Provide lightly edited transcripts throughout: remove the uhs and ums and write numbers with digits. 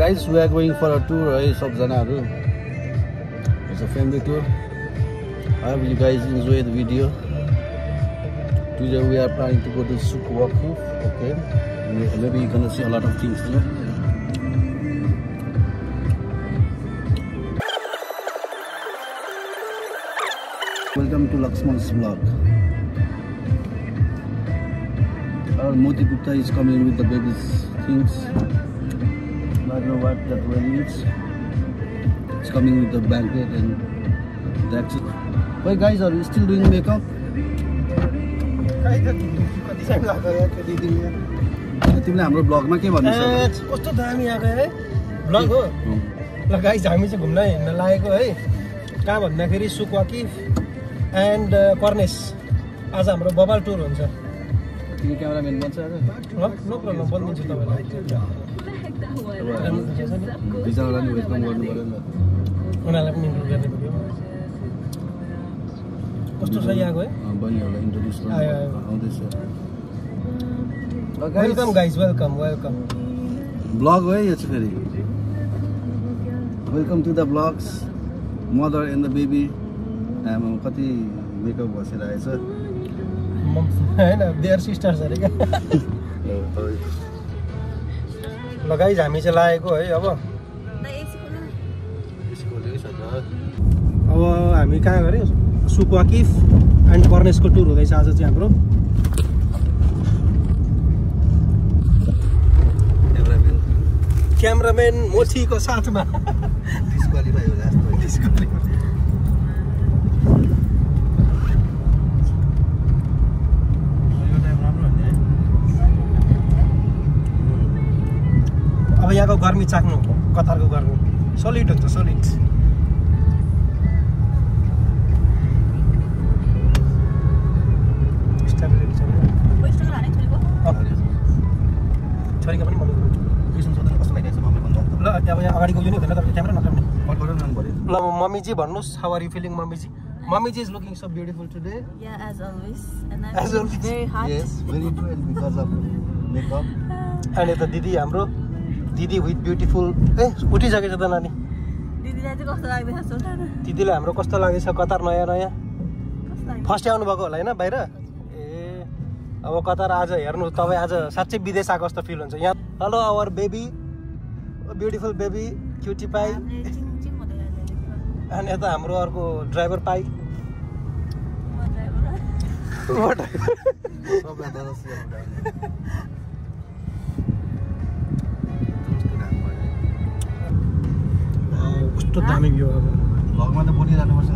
guys, we are going for a tour. It's a family tour. I hope you guys enjoy the video. Today we are planning to go to Sukwaki. Okay, maybe you're gonna see a lot of things here. Welcome to Lakshman's vlog. Our Moti Gupta is coming with the baby's things. I don't know what that one is. It's coming with the blanket and that's it. Why guys, are you still doing makeup? तिमीले हाम्रो ब्लगमा के भन्नु छ? कस्तो दामी आको है blog हो। ल गाइस हामी चाहिँ घुम्न हिँड्न लागेको है। कहाँ भन्दाखेरि सुक्वाकी एन्ड कर्नेस। आज हाम्रो बबाल टुर हुन्छ। तिमी क्यामेराम्यान बन्छ आज? नो प्रब्लम बनिदिन्छु तपाईलाई। दुईजनालाई नि वेलकम गर्नु पर्यो नि त। उनीहरूलाई पनि इन्ट्रोड्युस गर्ने पर्यो। कस्तो छ यहाँको है? बनिहरुलाई इन्ट्रोड्युस आउँदैछ। Welcome guys, welcome. ब्लग हो है यो चाहिँ फेरि। Welcome to the blogs mother and the baby. आमा कति मेकअप बसिरहेछ हैन, देयर सिस्टर्स अरे क्या। ल गाइस हामी चाहिँ लागेको है अब हामी कहाँ गऱ्यौँ? सुक्वाकी एन्ड कर्नेसको टुर हुँदैछ आज चाहिँ हाम्रो। क्यामेराम्यान मोचीको साथमा डिस्क्वालिफाई हो लास्ट। अब यहाँको गर्मी चाख्नु, कतारको गर्मी सलिड हुन्छ, सलिड। छोरीको पनि ल अब यहाँ अगाडि गयो नि हुँदैन तपाईँले क्यामेरा नकाट्नु। ल मम्मीजी भन्नुहोस्, हाउ आर यु फिलिङ मम्मीजी? Mommiji is looking so beautiful today. Yeah, as always. And I'm as always. Very hot. Yes, very true, and because of makeup. And it's Didi हाम्रो Didi with beautiful. उठिसकेछ त नानी। दिदीलाई चाहिँ कस्तो लाग्दैछ सोध्न न। दिदीलाई हाम्रो कस्तो लागेछ कतार नयाँ नयाँ? कस्तो लाग्यो? फर्स्ट आउनु भएको होला हैन बाहिर? ए अब कतार आज हेर्नु तपाई आज साच्चै विदेश आएको जस्तो फिल हुन्छ यहाँ। Hello our baby, beautiful baby, cutie pie. अनि यता हाम्रो अर्को ड्राइभर पाई। कस्तो दामी भ्यू हो। भ्लगमा त बोलिरहनु पर्छ न।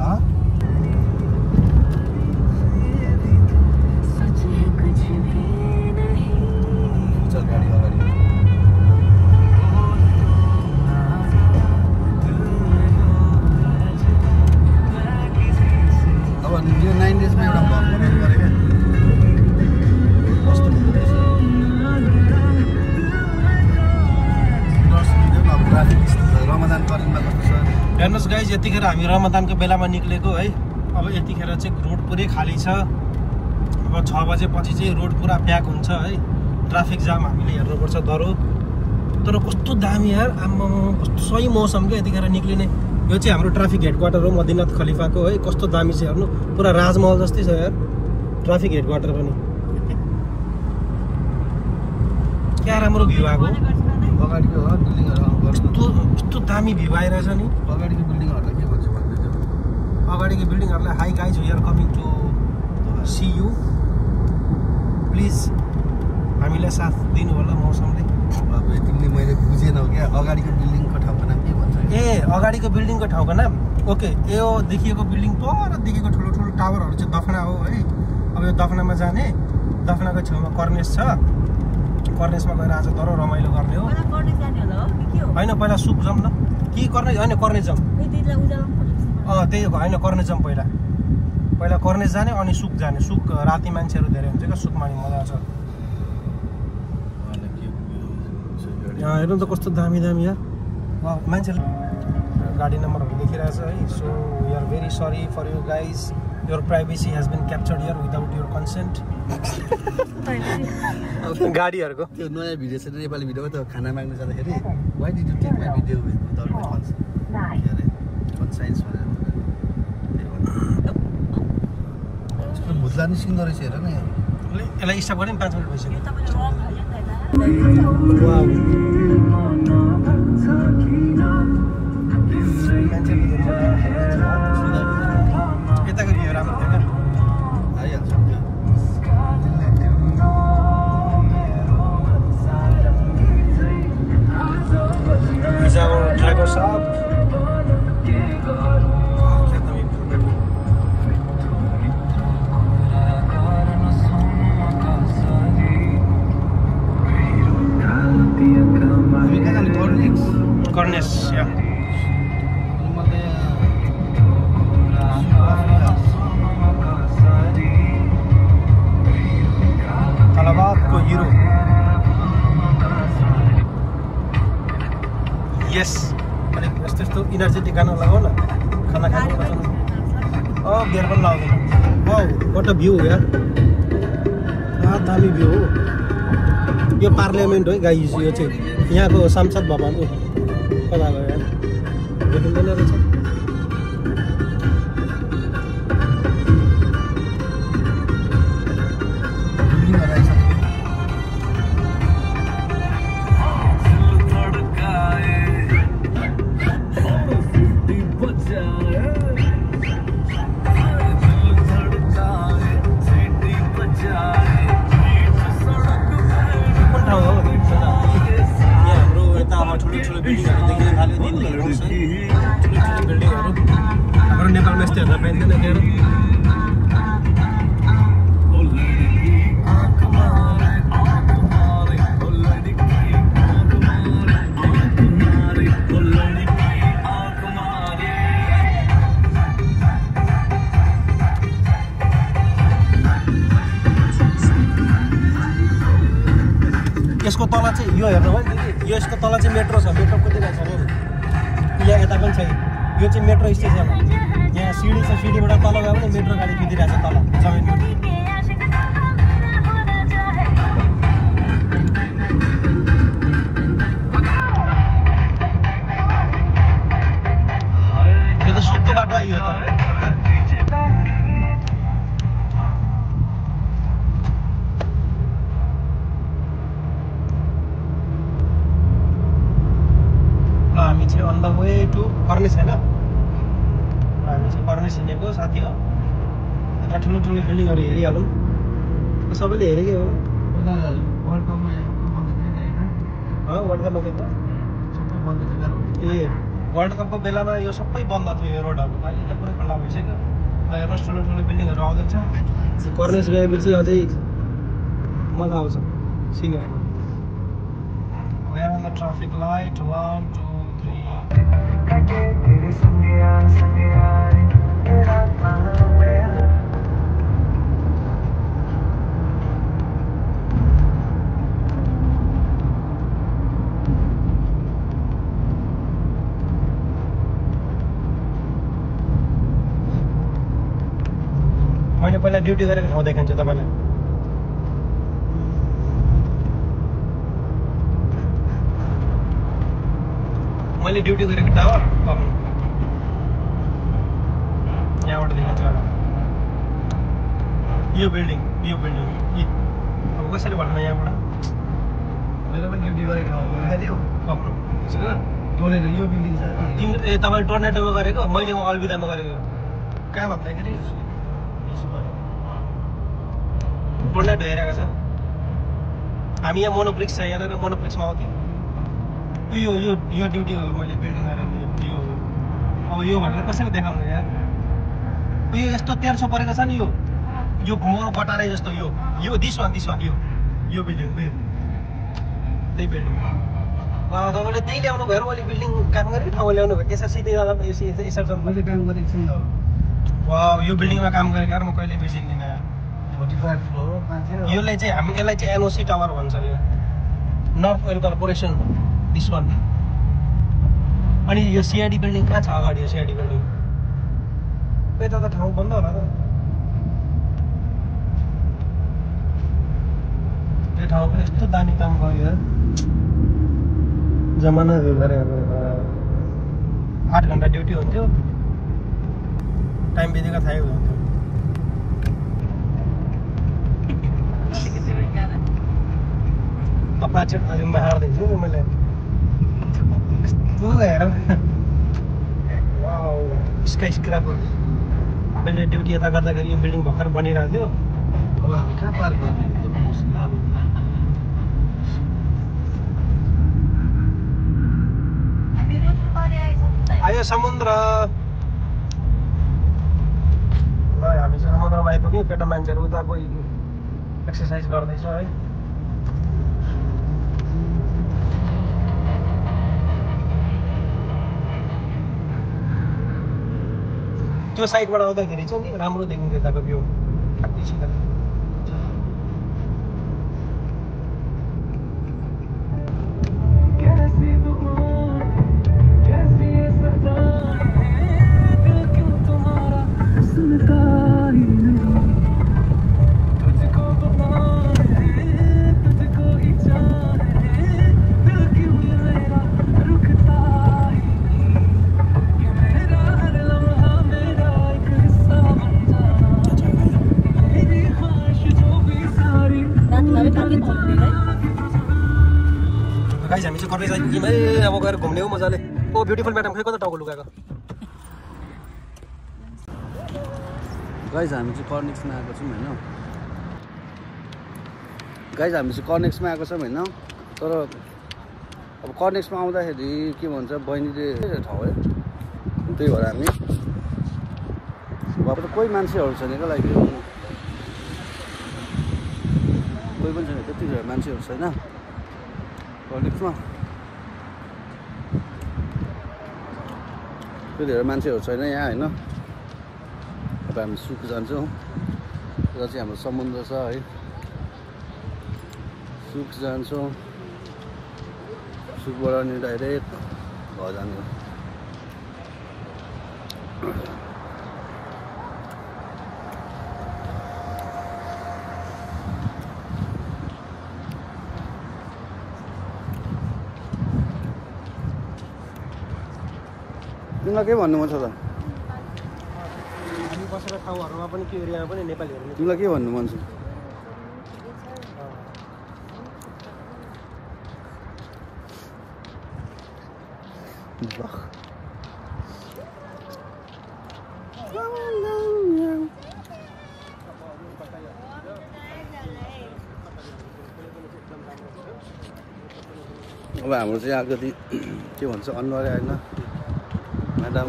चल गाडी अगाडि। यो 9 डेजमा एउटा भ्लग बनाउनु पर्यो क्या। कस्तो हुँदो रहेछ अब ट्राफिक रमजान करिङमा कस्तो छ हेर्नुहोस् गाइज। यतिखेर हामी रमजानको बेलामा निक्लेको है। अब यतिखेर चाहिँ रोड पुरै खाली छ। अब 6 बजेपछि चाहिँ रोड पुरा प्याक हुन्छ है। ट्राफिक जाम हामीले हेर्नुपर्छ दरो। तर कस्तो दामी यार, आम्मा कस्तो सही मौसम क्या यतिखेर निक्लिने। यो चाहिँ हाम्रो ट्राफिक हेडक्वार्टर हो मदिनाथ खलिफाको है। कस्तो दामी छ हेर्नु, पुरा राजमहल जस्तै छ यार ट्राफिक हेडक्वार्टर पनि। क्या राम्रो भ्यू आएको। अगाडिको बिल्डिङहरु कस्तो दामी भ्यू आइरहेछ नि। अगाडिको बिल्डिङहरुलाई के भन्छ भन्दैछ? अगाडिको बिल्डिङहरुलाई hi guys, we are coming to see you, please हामीलाई साथ दिनु होला मौसमले। अब तिमीले मैले बुझेनौ क्या। अगाडिको बिल्डिङको ठाउँको नाम के भन्छ? ए अगाडिको बिल्डिङको ठाउँको नाम ओके। यो देखिएको बिल्डिङ पर देखिएको ठुलो ठुलो टावरहरु चाहिँ दफना हो है। अब यो दफनामा जाने, दफनाको छेउमा कर्नेस छ। कर्नेसमा गएर आज दरो रमाइलो गर्ने हो। कर्नेस जाने होला हो के हो? हैन पहिला सुक जाम न। कि कर्नेस हैन कर्नेस जाम। दिदीलाई उजालाम पर्छ। त्यही हो, हैन कर्नेस जाम पहिला। पहिला कर्नेस जाने अनि सुक जाने। सुक राति मान्छेहरु धेरै हुन्छ क्या, सुकमा नि मजा आउँछ। यहाँ हेर्नु त कस्तो दामी दामी यार। मान्छेले गाडी नम्बरहरु देखिरहेछ है। So we are very sorry for you guys Your privacy has been captured here without your consent. गाडीहरुको त्यो नयाँ भिडियो छ नेपाली भिडियोमा त खाना माग्न जाँदाखेरि why did you take my video without my consent? Conscience भनेर भुत्ला निस्किँदो रहेछ हेर न यसलाई स्टप गर्ने 5 मिनेट भइसक्यो यताको भ्यू राम्रो थियो क्या आइहाल्छ Is our driver shop? Cornish, yeah. Talabatko hero. Yes. अलिक यस्तो यस्तो इनर्जेटिक गाना लगाऊ न खाना खानु बियर पनि लाउँदैन वाउ व्हाट अ भ्यू यार दामी भ्यू हो यो पार्लियामेन्ट हो गाइस यो चाहिँ यहाँको सांसद भवन हो कता गयो यार देखिँदैन रहेछ नेपालमा यस्तो हेर्न पाइँदैन त्यहाँ यसको तल चाहिँ यो हेर्नु भयो यो यसको तल चाहिँ मेट्रो छ मेट्रो कुदिरहेको छ यहाँ यता पनि छ यो चाहिँ मेट्रो स्टेसन हो यहाँ सिडी छ सिडीबाट तल गयो भने मेट्रो गाडी कुदिरहेको छ तल जमिनमा यो त सुत्तो बाटो आइयो त हामी चाहिँ on the way to furnace होइन हामी चाहिँ फर्नेस हिँडेको साथी हो यता ठुलो ठुलो बिल्डिङहरू हेरिहालौँ सबैले हेरेकै हो वर्ल्ड कपमा ए वर्ल्ड कपको बेलामा यो सबै बन्द थियो यो रोडहरू अहिले त पुरै खुल्ला भइसक्यो हेर्नुहोस् ठुलो ठुलो बिल्डिङहरू आउँदैछ फर्नेस गएपछि अझै मजा आउँछ सिङ्गार We are on the traffic light. 1, 2, 3. मैले पहिला ड्युटी गरेको ठाउँ देखाउँछु तपाईँलाई मैले ड्युटी गरेको टावर यहाँबाट देखाउँछु यो बिल्डिङ अब कसरी भन्नु यहाँबाट मेरो पनि ड्युटी गरेको ठाउँ यो बिल्डिङ छ ए तपाईँले टर्नेटोमा गरेको मैले अलविदामा गरेको कहाँ भन्दाखेरि टर्नेटो हेरेको छ हामी यहाँ मोनोप्लेक्स छ यहाँनिर मोनोप्लेक्समा आउँथ्यौँ यो ड्युटी हो मैले बिल्डिङ गरेको यो अब यो भनेर कसरी देखाउनु यार यो यस्तो 1300 परेको छ नि यो घुमाउनु बटारे जस्तो यो दिस वान यो बिल्डिङ त्यही बिल्डिङ तपाईँले त्यही ल्याउनु भयो मैले बिल्डिङ काम गरेको ठाउँमा ल्याउनु भयो यसरी सिधै जाँदा यसरी मैले काम गरेको छु यो बिल्डिङमा काम गरेको यार म कहिले बिर्सिँदिनँ 45 फ्लोर यसलाई चाहिँ एनओसी टावर भन्छ यो north oil corporation this one अनि यो सिआइडी बिल्डिङ कहाँ छ अगाडि यो सिआइडी बिल्डिङ यता त ठाउँ बन्द होला त यो ठाउँ पनि यस्तो दामी काम गर्यो जमाना गरे 8 घन्टा ड्युटी हुन्थ्यो टाइम बितेको थाहै हुन्थ्यो अपाचेट आज मार्दैछु मैले यस्तो हेर वाउ स्काई स्क्रापर मैले ड्युटी यता गर्दाखेरि यो बिल्डिङ भर्खर बनिरहेको थियो कहाँ पार्क गर्ने आयो समुद्र ल हामी चाहिँ समुद्रमा आइपुग्यौँ केटा मान्छेहरू उता कोही एक्सर्साइज गर्दैछ है त्यो साइडबाट आउँदाखेरि चाहिँ नि राम्रो देखिन्छ यताको भ्यू हामी चाहिँ गर्दै जाइपुग्यौँ है अब गएर घुम्ने हो मजाले ओ ब्युटिफुल म्याडम खै कता टाउको लुगाएको गाइज हामी चाहिँ कर्नेक्समा आएको छौँ होइन गाइज हामी चाहिँ कर्नेक्समा आएको छौँ होइन तर अब कर्नेक्समा आउँदाखेरि के भन्छ बहिनीले ठाउँ है त्यही भएर हामी अब त कोही मान्छेहरू छैन क्या लागि कोही पनि छैन त्यति धेरै मान्छेहरू छैन कर्नेक्समा त्यो धेरै मान्छेहरू छैन यहाँ होइन अब हामी सुक जान्छौँ र चाहिँ हाम्रो समुद्र छ है सुक जान्छौँ सुकबाट नि डाइरेक्ट घर जाने तिमीलाई के भन्नु मन छ त हामी बसेर ठाउँहरूमा पनि त्यो एरियामा पनि नेपालीहरू तिमीलाई के भन्नु मन छ अब हाम्रो चाहिँ अलिकति के भन्छ अनुहारै होइन म्याडम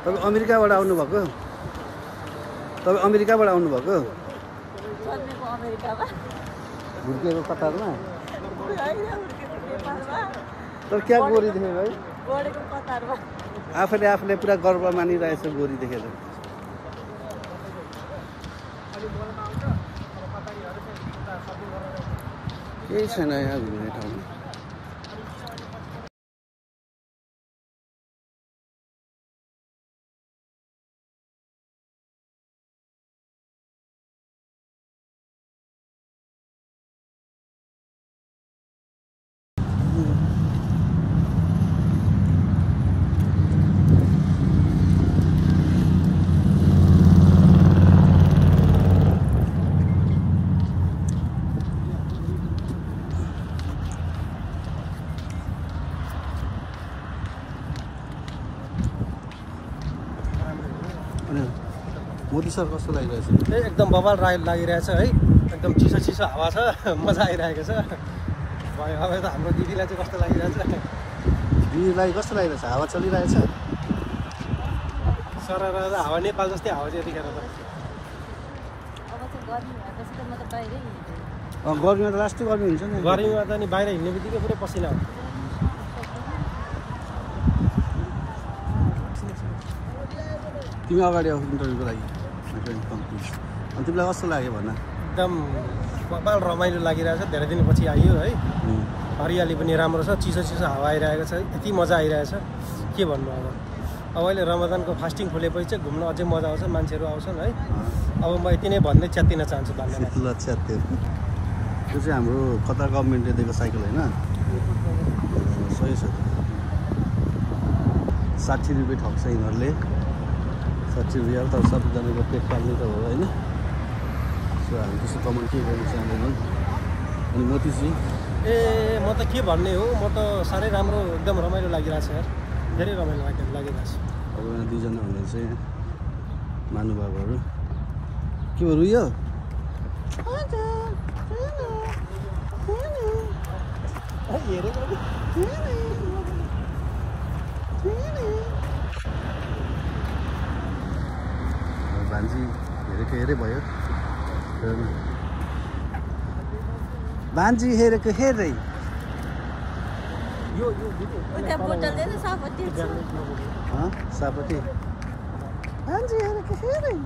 तपाईँ अमेरिकाबाट आउनुभएको तपाईँ अमेरिकाबाट आउनुभएको हुर्किएको कतारमा तर क्या गोरी देखेको है आफैले आफूले पुरा गर्व मानिरहेछ गोरी देखेर केही छैन यहाँ घुम्ने ठाउँ मोदी सर कस्तो लागिरहेछ एकदम बबाल लागिरहेछ है एकदम चिसो चिसो हावा छ मजा आइरहेको छ भयो अब त हाम्रो दिदीलाई चाहिँ कस्तो लागिरहेछ दिदीलाई कस्तो लागिरहेछ हावा चलिरहेछ सर हावा नेपाल जस्तै हावा चाहिँ यतिखेर त गर्मीमा त लास्टै गर्मी हुन्छ नि गर्मीमा त नि बाहिर हिँड्ने बित्तिकै पुरै पसिना हुन्छ तिमी अगाडि आऊ इन्टरभ्यूको लागि अनि तिमीलाई कस्तो लाग्यो भन एकदम बबाल रमाइलो लागिरहेछ धेरै दिनपछि आइयो है हरियाली पनि राम्रो छ चिसो चिसो हावा आइरहेको छ यति मजा आइरहेछ के भन्नु अब अब अहिले रमजानको फास्टिङ खोलेपछि चाहिँ घुम्न अझै मजा आउँछ, मान्छेहरू आउँछन् है। अब म यति नै भन्दै च्यात्तिन चाहन्छु धन्यवाद। ल च्यात्यो। त्यो चाहिँ हाम्रो कतार गभर्मेन्टले दिएको साइकल होइन, सही छ। 60 रुपियाँ ठग्छ यिनीहरूले, 60 रुपियाँ। तर सबैजनाको पेट पाल्ने त हो होइन। सो हामी त्यस्तो कमेन्ट के गर्नु चाहँदैनौँ। अनि मोतीजी म त के भन्ने हो, म त साह्रै राम्रो एकदम रमाइलो लागिरहेछ यार, धेरै रमाइलो लागिरहेछ। अब यहाँ दुईजना हुनुहुन्छ यहाँ महानुभावहरू। के भयो यो भान्जी हेरेको हेरे भयो, भान्जी हेरेको हेरै। सापट्टि भान्जी हेरेको हेरै,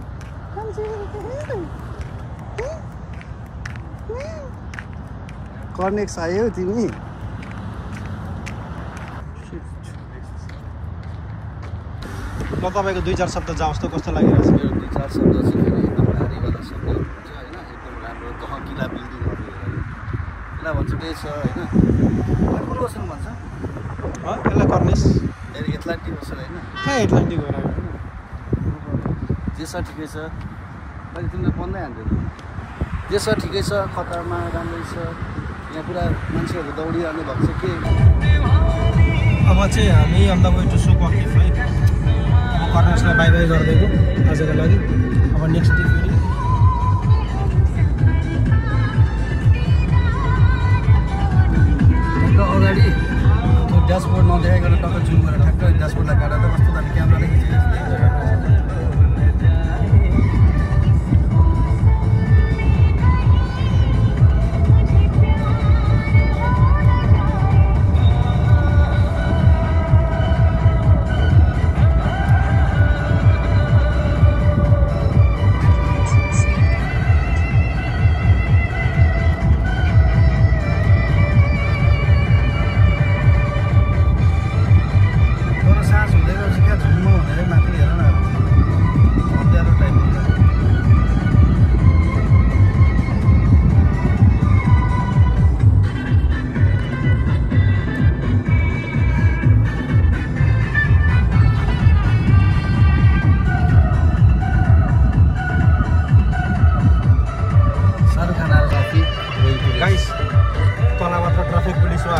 भान्जी हेरेको हेरै। कर्नेक्स आयो तिमी। ल तपाईँको 2-4 शब्द जाओस् त कस्तो लागिरहेछ? मेरो 2-4 शब्द चाहिँ फेरि एकदम भारीवाला शब्द हुन्छ होइन। एकदम राम्रो गहकिला बिल्डिङहरू किला भन्छ त्यही छ होइन। कुन बस्नु भन्छ यसलाई कर्नेस एटलान्टिक बस्छ होइन। कहाँ एटलान्टिक हो र? जे छ ठिकै छ, मैले तिमीलाई भन्दै हान्थेँ। जे छ ठिकै छ, कतारमा राम्रै छ। यहाँ पुरा मान्छेहरू दौडिरहनु भएको छ के। अब चाहिँ हामी अन द वे टु सुकवाकिफ है। अब कर्नेसलाई बाई बाई गरिदिएको आजको लागि। अब नेक्स्ट डे फेरि अगाडि त्यो ड्यासबोर्ड नदेखाइकन टक्क जुम गरेर ठ्याक्क ड्यासबोर्डलाई काटेर त कस्तो दामी क्यामेराले खिचेको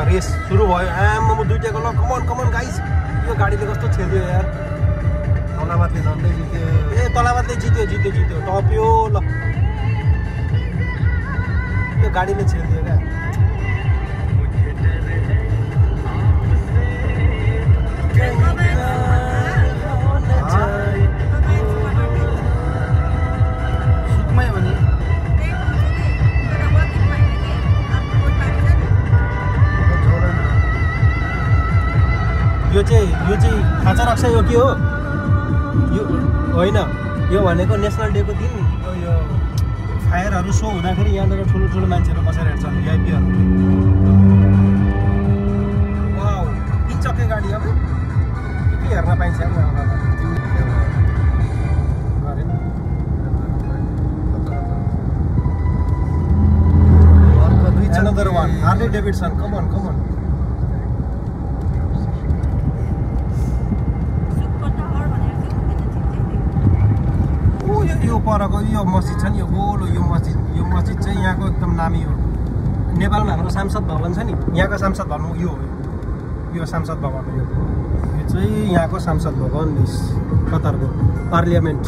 रेस सुरु भयो। आम्म दुईटाको ल कमन गाइस, यो गाडीले कस्तो छेल्यो यार। तलाबादले झन्डै जित्यो। तलाबादले जित्यो टप्यो ल। यो गाडीले छेल्दियो क्या। सुकमै हो नि। यो चाहिँ खाँचा रक्सा यो के हो? यो होइन, यो भनेको नेसनल डेको दिन यो फायरहरू सो हुँदाखेरि यहाँनिर ठुलो मान्छेहरू बसेर हेर्छन् भिआइपीहरू। वाउ, 3 चक्के गाडी अब के हेर्न पाइन्छ Another one, Harley Davidson, come on. यो परको यो मस्जिद छ नि, यो गोलो यो मस्जिद चाहिँ यहाँको एकदम नामी हो। नेपालमा हाम्रो सांसद भवन छ नि, यहाँको सांसद भवन यो हो। यो सांसद भवन हो। यो चाहिँ यहाँको सांसद भवन, कतारको पार्लियामेन्ट।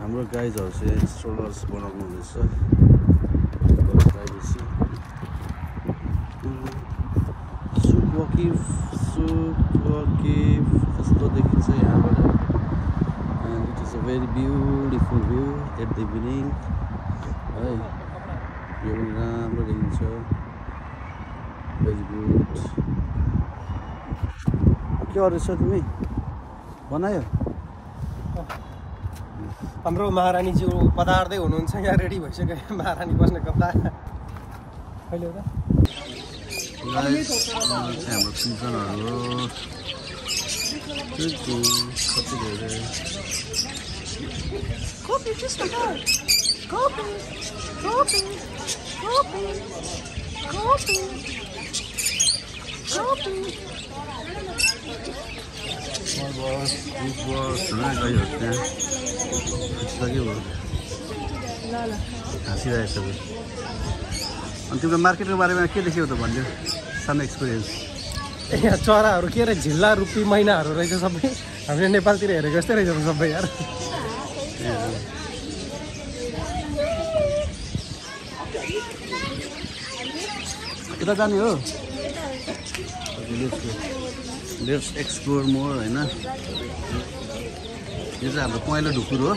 हाम्रो गाइजहरु चाहिँ स्ट्रोलर्स बनाउनु हुँदैछ प्राइभेसी सुकवकिफ यस्तो देखिन्छ यहाँबाट and it is a very beautiful view at the evening है यो पनि राम्रो देखिन्छ very good के गरेछ तिमी बनायो हाम्रो महारानीज्यू पदार्दै हुनुहुन्छ यहाँ रेडी भइसक्यो महारानी बस्ने कता कहिले हो त हाम्रो चिन्तनहरू कति धेरै Copy, just a minute. Copy. Copy. Copy. Copy. Copy. हाँसिरहेछ अनि तिम्रो मार्केटको बारेमा के देख्यौ त भन्यो सानो एक्सपिरियन्स यहाँ चराहरू के अरे झिल्ला रुपी मैनाहरू रहेछ सबै हामीले नेपालतिर हेरेको जस्तै रहेछ सबै यार यता जाने हो लेट्स एक्सप्लोर मोर होइन यो चाहिँ हाम्रो पहेँलो ढुकुर हो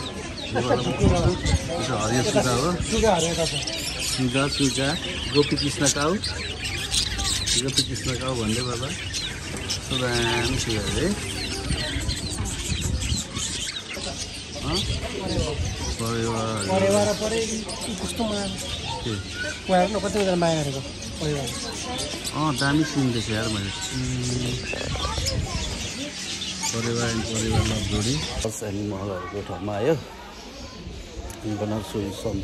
हरियो सुगा हो सुगा गोपी कृष्ण काउ भन्दै बाबा सुदाम सुगा अरे दामी सुन्दैछ यार मैले परिवार लभजोडी एनिमलहरूको ठाउँमा आयो बनाउँछु सम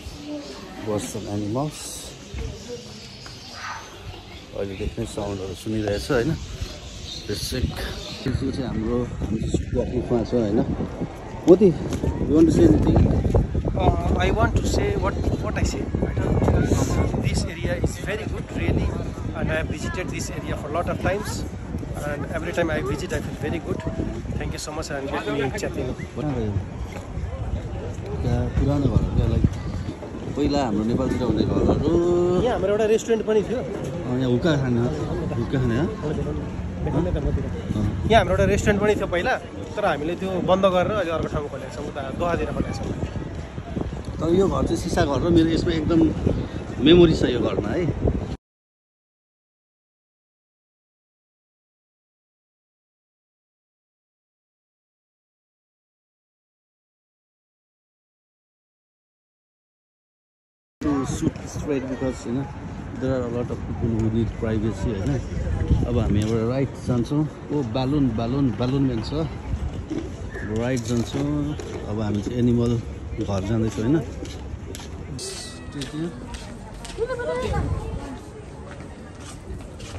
बर्ड्स एन्ड एनिमल्स अहिले देख्ने साउन्डहरू सुनिरहेछ होइन त्यसै त्यो चाहिँ हाम्रो सुकवकिफमा छ होइन Moti you want to say anything I want to say what I say. This area is very good, really, and I have visited this area for a lot of times. And every time I visit, I feel very good. Thank you so much, and let me chat in. पुरानो घर क्या like पहिला हाम्रो नेपालतिर हुने घरहरू यहाँ हाम्रो एउटा रेस्टुरेन्ट पनि थियो यहाँ हुक्का खाने यहाँ हाम्रो एउटा रेस्टुरेन्ट पनि थियो पहिला तर हामीले त्यो बन्द गरेर अहिले अर्को ठाउँमा खोलेको छौँ उता दोहातिर खोलेको छौँ तर यो घर चाहिँ सिसा घर र मेरो यसमा एकदम मेमोरी छ यो घरमा है to shoot straight because you know there are a lot of people who need privacy होइन अब हामी एउटा राइट जान्छौँ ओ बालुन भन्छ राइट जान्छौँ अब हामी चाहिँ एनिमल घर जाँदैछौँ होइन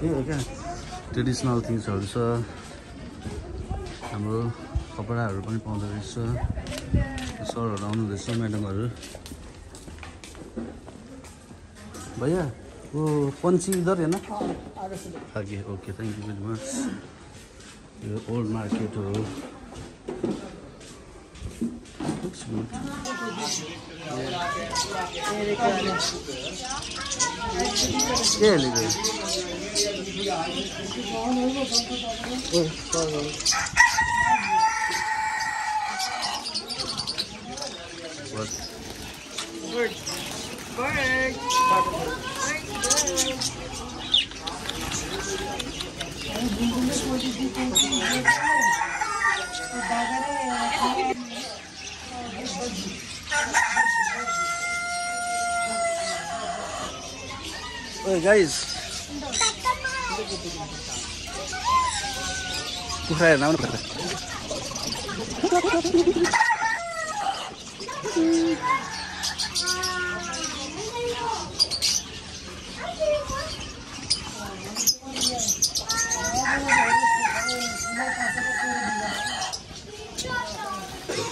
यो क्या ट्रेडिसनल थिङ्सहरू छ हाम्रो कपडाहरू पनि पाउँदो रहेछ सरहरू आउनु रहेछ म्याडमहरू भैया वो पंछी इधर है ना आगे okay thank you very much ये ओल्ड मार्केट हो क्या लेगा Hey guys, kukhra na kukhra.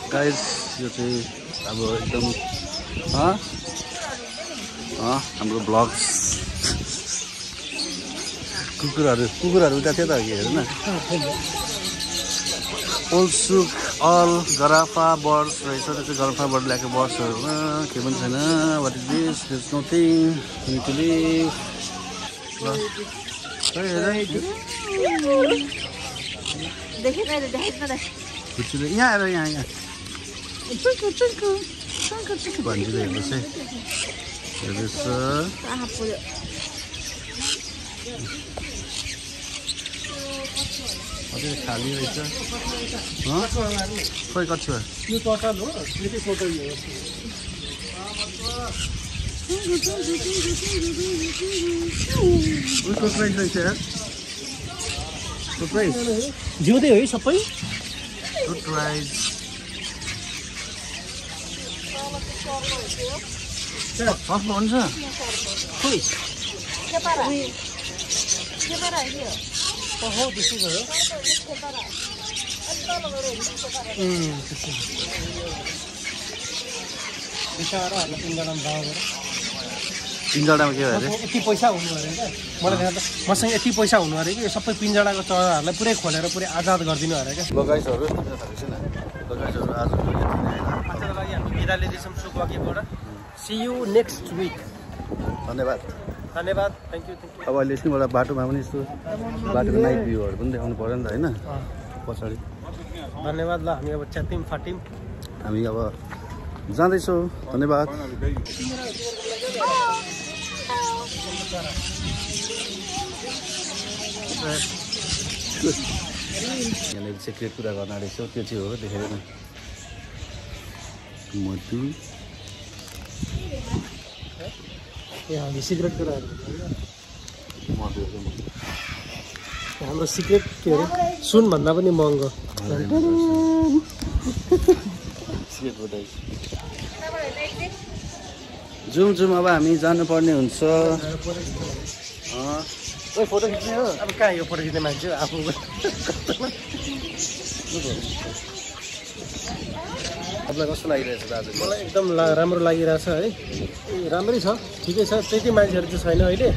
Guys, यो चाहिँ अब एकदम हाम्रो ब्लग्स कुकुरहरू उता थियो त अघि हेर्नु न ओल्ड सुक अल गराफा बर्ड्स रहेछ त्यो चाहिँ गराफा बर्ड ल्याएको बर्ड्सहरू के पनि छैन what is this this nothing need to live यहाँ आएर यहाँ भन्छिँदै हेर्नुहोस् है हेर्नुहोस् अझै खाली रहेछ खोइ कति यो टोटल हो यति टोटल हो उसको प्राइस रहेछ यार प्राइस जिउँदै हो है सबै गुड प्राइस सस्तो हुन्छ खोइ हो त्यसो भयो बिचाराहरूलाई तिनजनामा दावा गरेर पिन्जडामा के भयो अरे यति पैसा हुनु अरे क्या मलाई थाहा मसँग यति पैसा हुनु अरे कि यो सबै पिन्जडाको चराहरूलाई पुरै खोलेर पुरै आजाद गरिदिनु अरे क्या बगाइसहरू आज आजको लागि हामी बिदा लिँदैछौँ सुकवाकीबाट सी यू नेक्स्ट विक धन्यवाद धन्यवाद थ्याङ्क यू अब अहिले एकछिनबाट बाटोमा पनि यस्तो बाटोको नाइट भ्यूहरू पनि देखाउनु पऱ्यो नि त होइन पछाडि धन्यवाद ल हामी अब च्यात्यौँ फाट्यौँ हामी अब जाँदैछौँ धन्यवाद यहाँनिर सिक्रेट कुरा गर्न रहेछ त्यो चाहिँ हो देखेर मधु ए हामी सिक्रेट कुराहरू हाम्रो सिक्रेट के अरे सुनभन्दा पनि महँगो जाउँ जाउँ अब हामी जानुपर्ने हुन्छ फोटो खिच्ने हो अब कहाँ यो फोटो खिच्ने मान्छे आफू तपाईँलाई कस्तो लागिरहेछ दाजु मलाई एकदम राम्रो लागिरहेछ है राम्रै छ ठिकै छ त्यति मान्छेहरू चाहिँ छैन अहिले